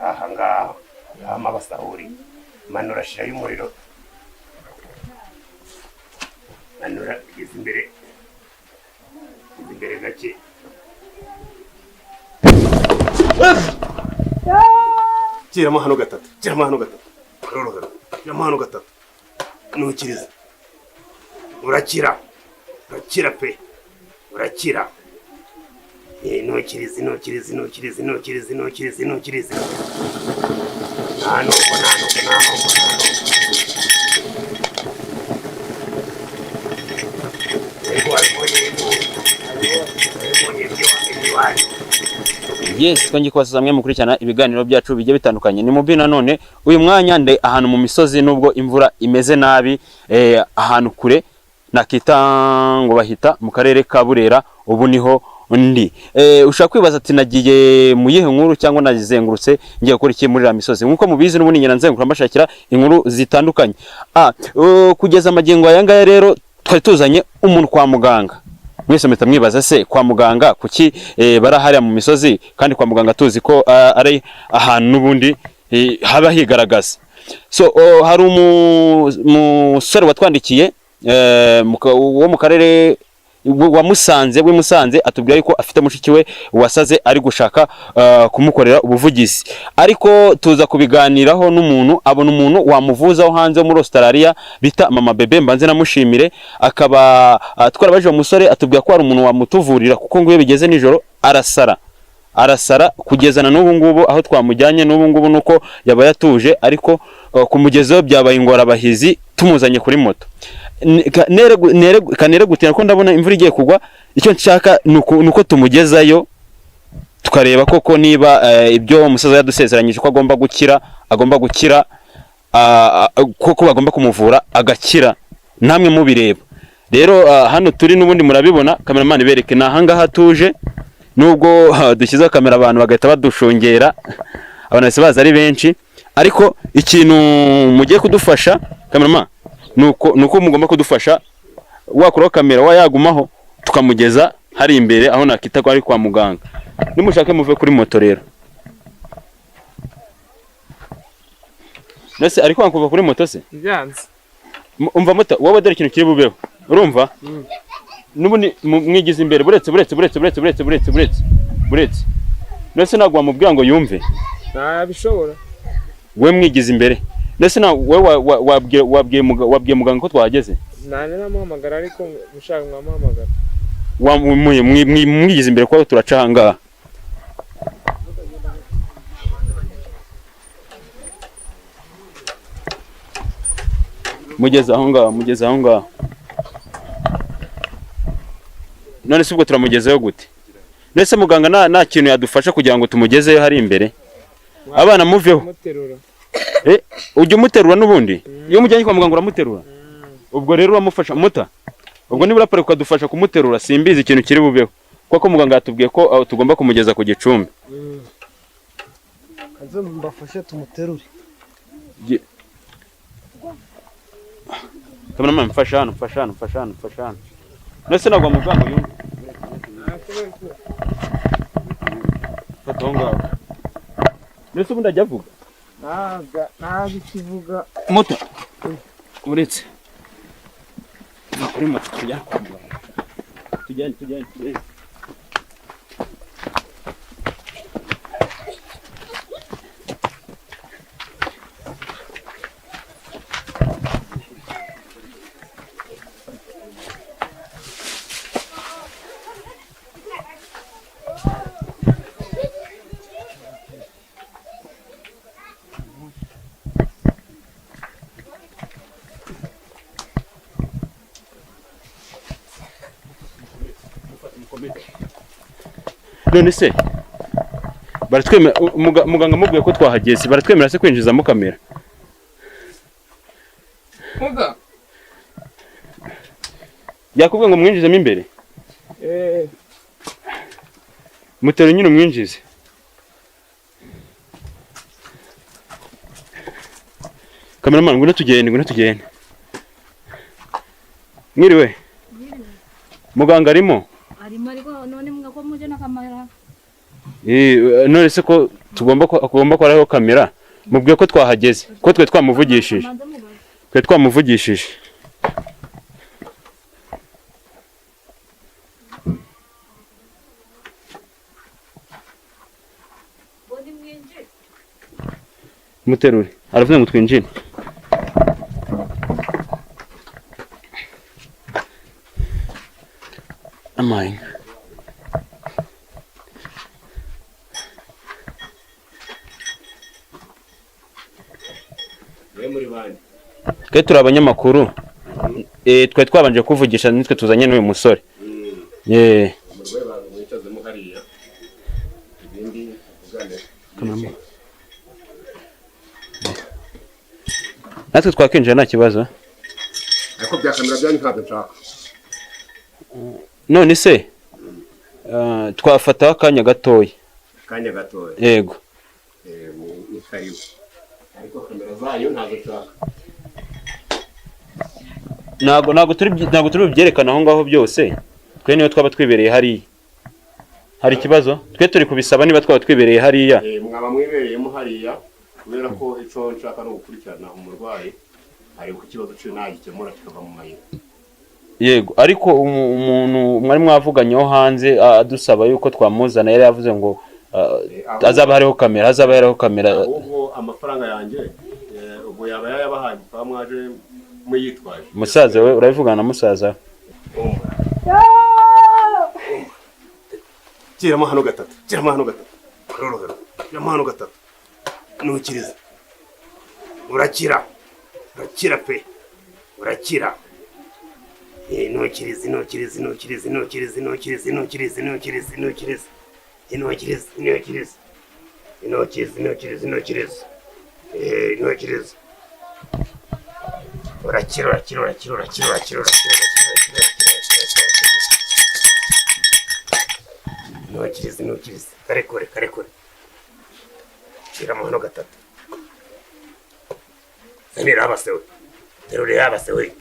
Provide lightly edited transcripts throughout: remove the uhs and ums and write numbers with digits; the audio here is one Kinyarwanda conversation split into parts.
Aha ngaha hama basahuri. Manura, shirayo umuriro. Manura, geza imbere, geza imbere gake. Kiramo hano gatatu, kiramo hano gatatu, rorohera, kiramo hano gatatu, nukiriza. Urakira, urakira pe, urakira. Nukiriza, nukiriza, nukiriza, nukiriza, nukiriza, nukiriza. Nta nuko, nta nuko, nta nuko, nta nuko. Yego, wabibonye, yego, wabibonye ibyo iwanyu. Yes, twongeye kubasubiza mwe mukurikirana ibiganiro byacu bigiye bitandukanye. Ni mubi nanone uyu mwanya nde ahantu mu misozi, nubwo imvura imeze nabi, ahantu kure nakita ngo bahita mu karere ka Burera, ubu niho ndi. Ushobora kwibaza ati nagiye mu yihe nkuru cyangwa nazengurutse ngiye gukora iki muri iriya misozi? Nkuko mubizi, n'ubundi ngenda nzenguruka mbashakira inkuru zitandukanye. Kugeza amagingo aya ngaya rero twari tuzanye umuntu kwa muganga. Mwese muhita mwibaza se kwa muganga kuki bari hariya mu misozi, kandi kwa muganga tuzi ko ari ahantu n'ubundi haba higaragaza. So hari umusore watwandikiye wo mu karere wa Musanze, w'i Musanze, atubwira yuko afite mushiki we wasaze, ari gushaka kumukorera ubuvugizi. Ariko tuza kubiganiraho n'umuntu, abona umuntu wamuvuza wo hanze wo muri Australia bita Mama Bebe, mbanze namushimire. Akaba twarabajije uwo musore, atubwira ko hari umuntu wamutuvurira, kuko ngo iyo bigeze nijoro arasara, arasara kugeza na n'ubu ngubu. Aho twamujyanye n'ubu ngubu nuko yaba yatuje, ariko kumugezaho byabaye ingorabahizi, tumuzanye kuri moto. Kanere gutinda ko ndabona imvura igiye kugwa. Icyo nshaka ni uko tumugezayo, tukareba koko niba ibyo umusaza yadusezeranyije ko agomba gukira, agomba gukira, koko bagomba kumuvura agakira, namwe mubireba. Rero hano turi n'ubundi murabibona, kameramani bereke, ni ahangaha tuje. Nubwo dushyizeho kamera abantu bagahita badushungera, abantu bahise baza ari benshi, ariko ikintu mugiye kudufasha, kameramani, nuko mugomba kudufasha, wakuraho kamera wayagumaho, tukamugeza hari imbere aho nakita ko ari kwa muganga. Nimushake muve kuri moto rero. Nese ariko kuva kuri moto se? Byanze. Umva moto wowe, dore ikintu kiri bubeho, urumva? N'ubundi mwigize imbere, buretse, buretse, buretse, buretse, buretse, buretse, buretse, buretse. Nese ntabwo wamubwira ngo yumve? Ntabishobora. We mwigize imbere. Nese na we wabwiye muganga ko twahageze? Nane namuhamagara, ariko mushaka mwamuhamagara. Mwigize imbere kuko turaca ahangaha. Mugeze aho ngaho, mugeze aho ngaho. None se ubwo turamugezeyo gute? None se muganga nta kintu yadufasha kugira ngo tumugezeyo hari imbere? Abana muveho. Muterura. Ujya umuterura n'ubundi iyo umujyanye kwa muganga uramuterura, ubwo rero uramufasha muta. Ubwo nibura parika ukadufasha kumuterura, simbizi ikintu kiri bubeho, kuko muganga yatubwiye ko tugomba kumugeza ku gicumbi. Kaze mbafashe tumuterure. Kameramani, mfasha hano, mfasha hano, mfasha hano, mfasha hano. None se ntabwo wamubwira ngo yumve? Fata aho ngaho. None se ubundi ajya avuga? Ntabwo ikivuga. Moto, uretse va kuri moto, tujyane kwa muganga, tujyane, tujyane, tujyane. None se baratwemera? Muganga amubwiye ko twahageze, baratwemera se kwinjizamo kamera? Muga. Yakubwiye ngo mwinjizemo imbere? Eh. Mutero nyine umwinjize. Kameramani, ngwino tugende, ngwino tugende. Mwiriwe, muganga arimo? Arimo, ariko none mwako muje na kamera. None se ko Tugomba kugomba koraho kamera. Mubwiye ko twahageze, ko twe twamuvugishije. Twe twamuvugishije. Muterure. Aravuze ngo twinjire. Amaye. Mwe muri bande? Twe turi abanyamakuru. Twe twabanje kuvugisha, nitwe tuzanye n'uyu musore. Umurwayi bantu mwicazemo hariya, ibindi tuvugane. Natwe twakwinjira nta kibazo. Ariko bya kamera byanyu ntabyo nshaka. None se twafataho akanya gatoya? Akanya gatoya? Yego. Ni karibu, ariko kamera zanyu ntabwo nshaka. Ntabwo turi bubyerekane aho ngaho byose. Twe niyo twaba twibereye hariya. Hari ikibazo? Twe turi kubisaba niba twaba twibereye hariya. Mwaba mwibereyemo hariya, kubera ko icyo nshaka ni ugukurikirana umurwayi, ariko ikibazo cyo nagikemura kikava mu mayira. Yego, ariko umuntu mwari mwavuganyeho hanze adusaba yuko twamuzana yari yavuze ngo hazaba hariho kamera, hazaba hariho kamera. Ahubwo amafaranga yanjye ubwo yaba yayabahaye, mukaba mwaje muyitwaje. Musaza we, urabivugana na musaza we. Kiramo hano gatatu, kiramo hano gatatu, karorohero, kiramo hano gatatu, ntukirize. Urakira, urakira pe, urakira. Ntukirize, ntukirize, ntukirize, ntukirize, ntukirize, ntukirize, ntukirize, ntukirize, ntukirize, ntukirize, ntukirize, ntukirize, ntukirize, ntukirize. Urakira, urakira, urakira, urakira, urakira, urakira, urakira, urakira, urakira. Ntukirize, ntukirize, karekure, karekure. Shyiramo hano gatatu. Zanira abase we, terura abase we.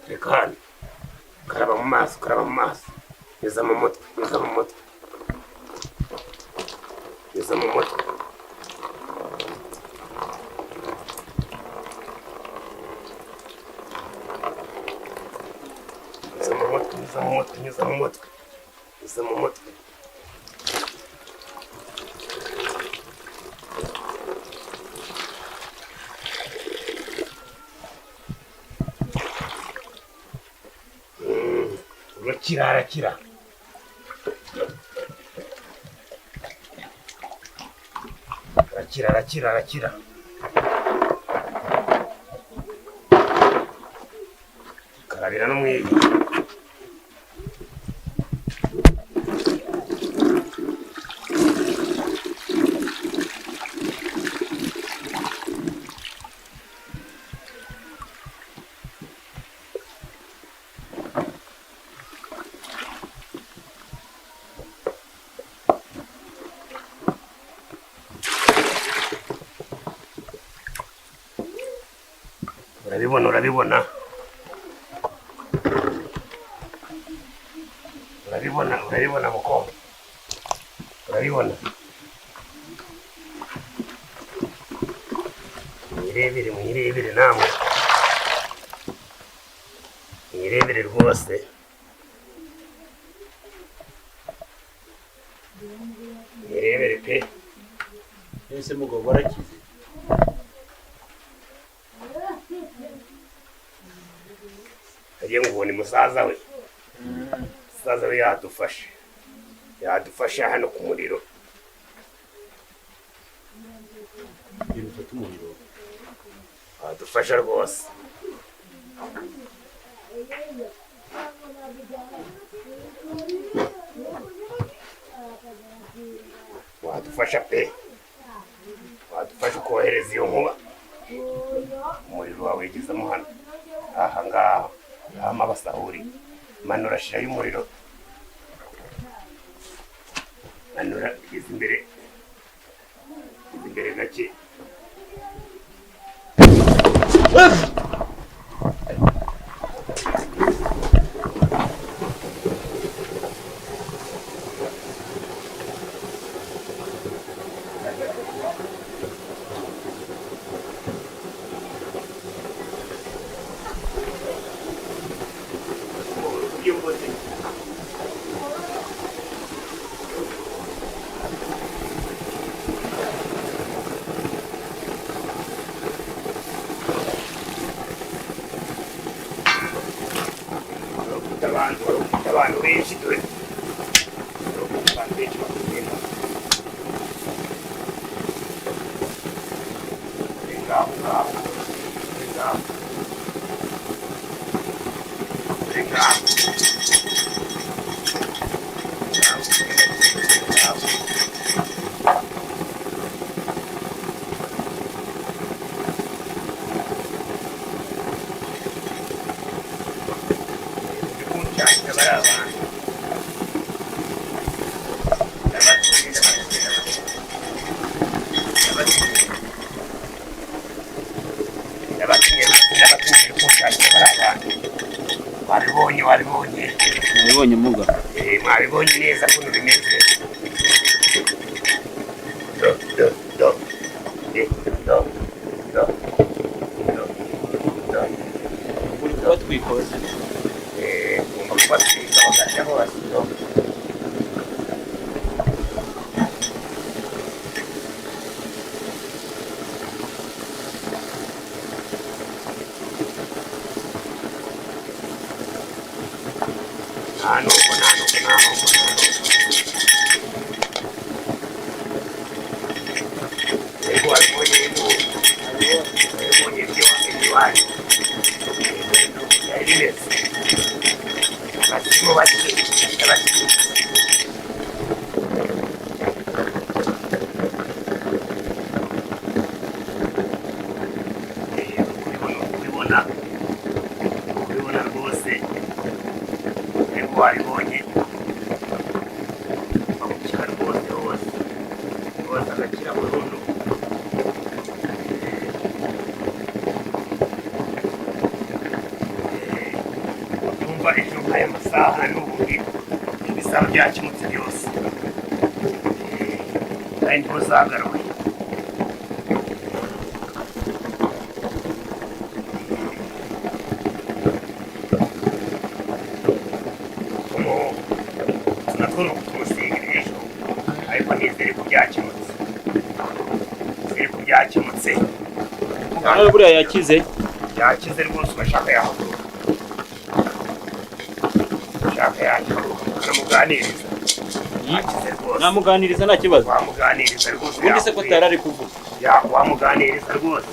Reka hano, karaba mu maso, karaba mu maso, nyuza mu mutwe, nyuza mu mutwe, nyuza mu mutwe. Nyuza mu mutwe, nyuza mu mutwe, nyuza mu mutwe, nyuza mu mutwe. Urakira, arakira. Arakira, arakira, arakira. Karabira no mwibi. Urabibona, urabibona, urabibona, urabibona mukobwa, urabibona. Mwirebere, mwirebere namwe, mwirebere rwose. Mwirebere pe. Ese mugabo warakize? Agiye ngo ubone musaza we, musaza we yadufashe, yadufashe hano ku muriro. Ibintu bifata umuriro. Yadufasha rwose. Wadufasha pe, wadufasha ukohereza iyo nkuba, umuriro wawe wigezemo hano aha ngaha hama basahuri. Manura, shirayo umuriro, manura, igeze imbere, igeze imbere gake. Ngaho. Ngaho. Ngaho. Ngaho. Kunshakira bari abantu. Ndabatsinda, ndabatsinda, ndabatsinda. Ndabatsinda, ndabatsinda, kunshakira bari abantu. Wabibonye, wabibonye. Nabibonye muga. Mwabibonye neza kuno bimeze. Do, do, do. Do, do, do, do. Uri kubatwikoze. Ugomba kubatwika bagashya hose. Do. Nta nubwo, nta nubwo, nta nubwo, nta nubwo. Yego, wabibonye, yego. Wabibonye ibyo iwanyu. Yego, byari bimeze. Abazimu bake, abazimu. Kubibona, kubibona, kubibona rwose. Yego, wabibonye. Bagukira rwose hose. Hose agakira burundu. Numva ejo nk'aya masaha n'ubundi ibisaba byakemutse byose. Kandi niho zagaruwe. Natwo ni ukutumusiga ejo, ariko nizere ko byakemutse, nizere ko byakemutse. Nawe buriya yakize. Yakize rwose, ugashaka yahaguruka, ushaka yahaguruka ukanamuganiriza. Yakize rwose. Namuganiriza nta kibazo. Wamuganiriza rwose. Ubundi se ko Yakubwira. atari ari kuvuga? Wamuganiriza rwose.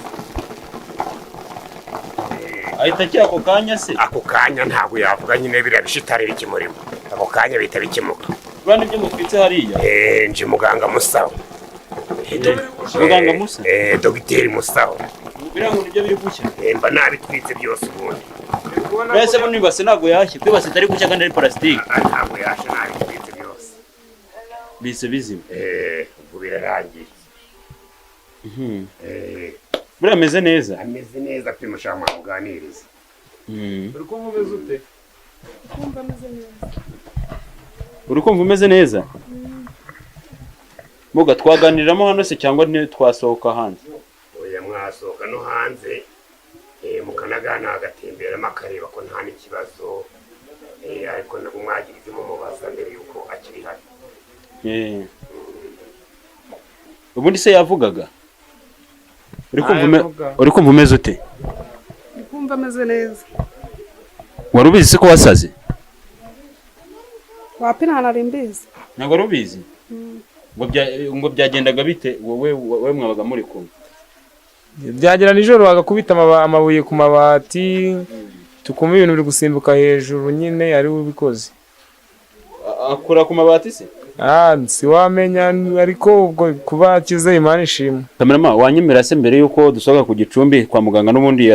Ahita akira ako kanya se? Ako kanya ntabwo yavuga nyine, biriya bishitari bikimurimo, ako kanya bihita bikemuka. Buriya nibyo mutwitse hariya? Nje muganga Musaho. Muganga Musa? Dogiteri Musaho. Biriya ngo nibyo biri gushya? Mba nabitwitse byose ubundi. Buriya se buno ibase ntabwo yashye? Ko ibase itari gushya kandi ari parasitike? Ah, ntabwo yashe, nabitwitse byose. Bise bizima. Ubwo birarangiye. Buriya ameze neza. Ameze neza pe, mushaka mwamuganiriza. Uri kumva umeze ute? Kumva ameze neza. Uri kumva umeze neza muga? Twaganiriramo hano se cyangwa twasohoka hanze? Oya, mwasohoka no hanze, mukanaganira, agatemberamo akareba ko nta n'ikibazo. Ariko nabwo mwagira ibyo mumubaza mbere y'uko akiri hano. Ubundi se yavugaga? Uri kumva Yavuga. Uri kumva umeze ute? Ndi kumva ameze neza. Wari ubizi se ko wasaze? Wapi, nta nari mbizi. Ntabwo wari ubizi? Ngo byagendaga bite? Wowe mwabaga muri kumwe? Byagera nijoro bagakubita amabuye ku mabati, tukumva ibintu biri gusimbuka hejuru nyine, ari we ubikoze. Akura ku mabati se? Ah, siwamenya, ariko ubwo kuba akize, Imana ishimwe. Kamerama, wanyemera se mbere yuko dusohoka ku gicumbi kwa muganga? N'ubundi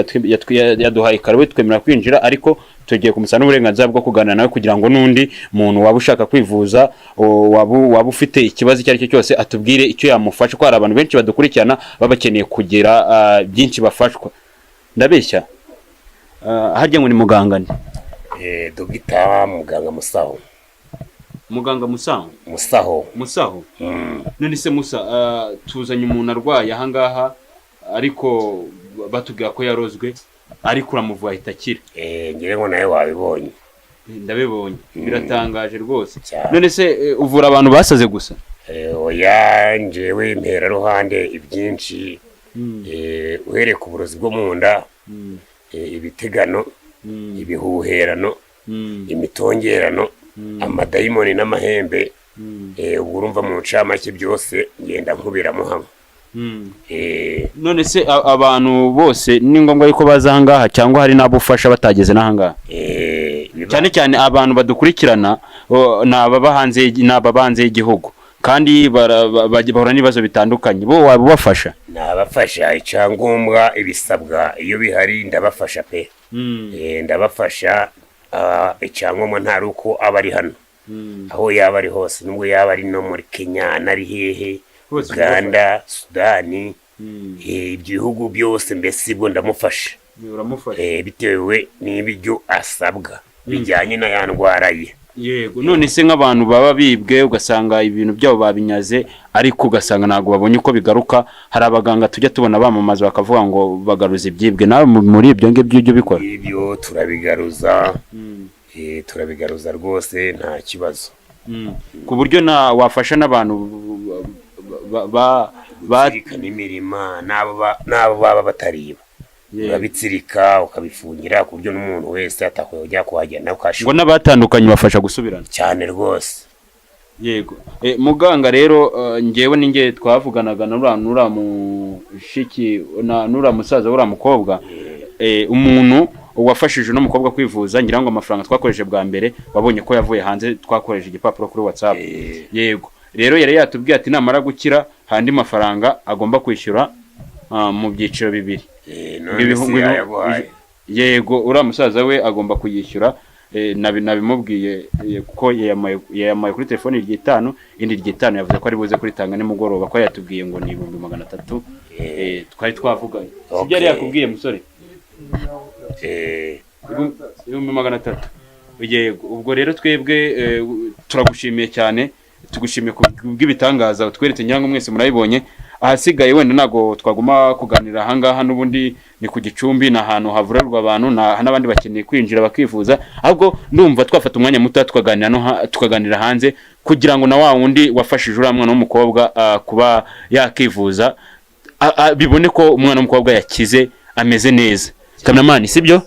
yaduhaye karibu, twemera kwinjira, ariko tugiye kumusaba n'uburenganzira bwo kuganira nawe kugira ngo n'undi muntu waba ushaka kwivuza, waba ufite ikibazo icyo ari cyo cyose atubwire icyo yamufasha, ko hari abantu benshi badukurikirana baba bakeneye kugira byinshi bafashwa. Ndabeshya? Harya ngo ni muganga nde? Dogita muganga Musaho. Muganga Musaho? Musaho. Musaho. None se Musa, tuzanye umuntu arwaye ahangaha, ariko batubwira ko yarozwe, ariko uramuvuye ahita akira. Ngira ngo nawe wabibonye. Ndabibonye, biratangaje rwose. Cyane. None se uvura abantu basaze gusa? Oya, njyewe mpera ruhande ibyinshi, uhereye ku burozi bwo mu nda, ibitegano, ibihuherano, imitongerano, amadayimoni n'amahembe. Ubwo urumva mu ncamake byose ngenda nkubiramo hamwe. None se abantu bose ni ngombwa yuko baza ahangaha, cyangwa hari n'abo ufasha batageze n'ahangaha? Cyane cyane abantu badukurikirana ni ababa hanze ni ababa hanze y'igihugu, kandi bahura n'ibibazo bitandukanye, bo waba ubafasha? Nabafasha, icyangombwa ibisabwa iyo bihari ndabafasha pe. Ndabafasha, icyangombwa ntari uko aba ari hano, aho yaba ari hose, nubwo yaba ari no muri Kenya, nari hehe, Hose. Uganda, Sudani, ibyo bihugu byose mbese ubwo ndamufasha. Uramufasha. Bitewe n'ibyo asabwa bijyanye na ya ndwara ye. Yego. None se nk'abantu baba bibwe, ugasanga ibintu byabo babinyaze, ariko ugasanga ntabwo babonye uko bigaruka, hari abaganga tujya tubona bamamaza bakavuga ngo bagaruza ibyibwe, nawe muri ibyo ngibyo ujya ubikora? Ibyo turabigaruza, turabigaruza rwose, nta kibazo. Ku buryo na wafasha n'abantu Gutsirika n'imirima n'abo baba batariba, urabitsirika ukabifungira ku buryo n'umuntu wese atakujya kuhagenda ngo ukashobora. N'abatandukanye bafasha gusubirana. Cyane rwose. Yego. Muganga rero, njyewe ninjye twavuganaga nura mushiki na nura musaza w'uriya mukobwa, umuntu wafashije uno mukobwa kwivuza, ngira ngo amafaranga twakoresheje bwa mbere wabonye ko yavuye hanze, twakoresheje igipapuro kuri WhatsApp. Yego, rero yari yatubwiye ati namara gukira handi mafaranga agomba kwishyura mu byiciro bibiri. None se yayaguhaye? Yego, uriya musaza we agomba kuyishyura, nabimubwiye, kuko yayamaye kuri telefoni ry'itanu, indi ry'itanu yavuze ko ari buze kuritanga nimugoroba, ko yatubwiye ngo ni 300,000, twari twavuganye. Sibyo yari yakubwiye, musore? 300,000. Yego. Ubwo rero twebwe turagushimiye cyane, tugushimiye ku bw'ibitangaza utweretse, ngira ngo mwese murabibonye. Ahasigaye wenda ntabwo twaguma kuganira ahangaha, n'ubundi ni ku gicumbi, ni ahantu havurirwa abantu n'abandi bakeneye kwinjira bakivuza, ahubwo ndumva twafata umwanya muto tukaganira no tukaganira hanze, kugira ngo na wa wundi wafashije uriya mwana w'umukobwa kuba yakivuza bibone ko umwana w'umukobwa yakize, ameze neza. Cameraman, sibyo?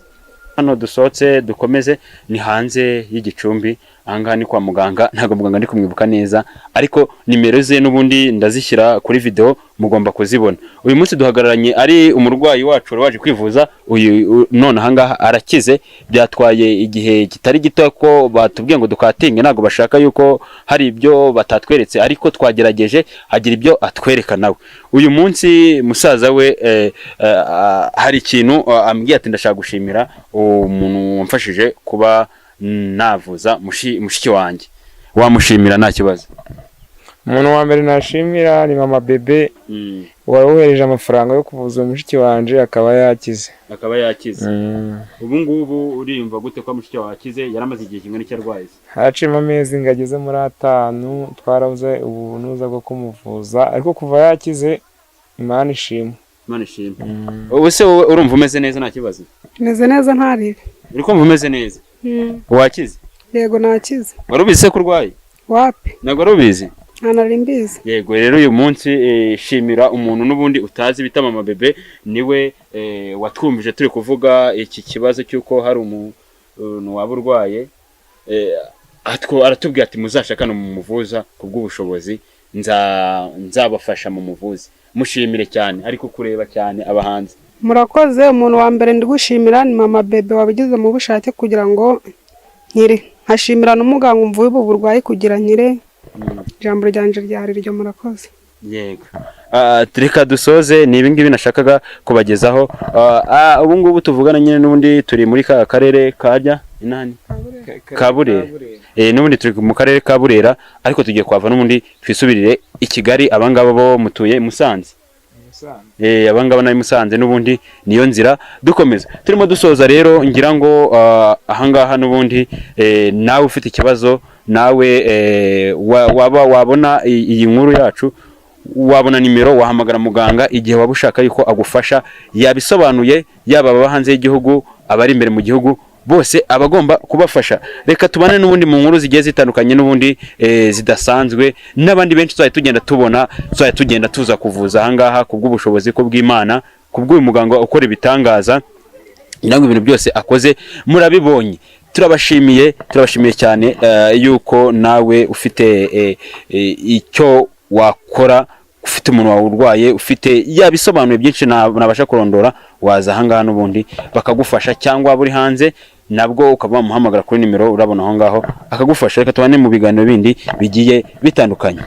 Hano dusohotse dukomeze, ni hanze y'igicumbi, ahangaha ni kwa muganga. Ntabwo muganga ndi kumwibuka neza, ariko nimero ze n'ubundi ndazishyira kuri video, mugomba kuzibona. Uyu munsi duhagararanye ari umurwayi wacu wari waje kwivuza uyu none ahangaha arakize. Byatwaye igihe kitari gito ko batubwiye ngo dukatinge, ntabwo bashaka yuko hari ibyo batatweretse, ariko twagerageje hagira ibyo atwereka nawe. Uyu munsi musaza we hari ikintu ambwiye ati ndashaka gushimira umuntu wamfashije kuba navuza mushiki wanjye. Wamushimira nta kibazo. Umuntu wa mbere nashimira ni mama bebe wohereje amafaranga yo kuvuza mushiki wanje akaba yakize. Akaba yakize. Ubu ngubu uriyumva gute ko mushiki wawe akize? Yaramaze igihe kingana iki arwaye se? Haraciyemo amezi ngo ageze muri 5, twarabuze ubunuza bwo kumuvuza, ariko kuva yakize Imana ishimwe. Imana ishimwe. Ubu se wowe urumva umeze neza, nta kibazo? Meze neza, ntaribi. Uri kumva umeze neza? Wakize? Yego, nakize. Wari ubizi se ko urwaye? Wapi. Ntabwo wari ubizi? Nta nari mbizi. Yego. Rero uyu munsi shimira umuntu n'ubundi utazi bita mama bebe, niwe watwumvije turi kuvuga iki kibazo cy'uko hari umuntu waba urwaye, aratubwira ati muzashakane mumuvuza, ku bw'ubushobozi nzabafasha mu muvuzi. Mushimire cyane, ariko kureba cyane abahanzi. Murakoze. Umuntu wa mbere ndi gushimira ni mama bebe wabigize mu bushake kugira ngo nkire, nkashimira n'umuganga umvuye ubu burwayi kugira nkire. Ijambo ryanje ryari iryo, murakoze. Yego. Reka dusoze, ni ibi ngibi nashakaga kubagezaho. Ubu ngubu tuvugana nyine n'ubundi turi muri ka karere kajya inani ka Burera. N'ubundi turi mu karere ka Burera, ariko tugiye kuhava n'ubundi twisubirire i Kigali. Abangaba bo mutuye i Musanze. Abangaba nayo Musanze n'ubundi niyo nzira dukomeza. Turimo dusoza rero, ngira ngo ahangaha n'ubundi nawe ufite ikibazo, nawe waba wabona iyi nkuru yacu, wabona nimero wahamagara muganga igihe waba ushaka yuko agufasha. Yabisobanuye, yaba ababa hanze y'igihugu, abari imbere mu gihugu, bose abagomba kubafasha. Reka tubane n'ubundi mu nkuru zigiye zitandukanye n'ubundi zidasanzwe, n'abandi benshi tuzajya tugenda tubona, tuzajya tugenda tuza kuvuza ahangaha ku bw'ubushobozi ku bw'Imana, ku bw'uyu muganga ukora ibitangaza. Ngira ngo ibintu byose akoze murabibonye. Turabashimiye, turabashimiye cyane yuko nawe ufite icyo wakora. Ufite umuntu wawe urwaye, ufite yabisobanuye byinshi nabasha kurondora, waza ahangaha n'ubundi bakagufasha, cyangwa waba uri hanze nabwo ukaba wamuhamagara kuri nimero urabona aho ngaho akagufasha. Reka tubane mu biganiro bindi bigiye bitandukanye.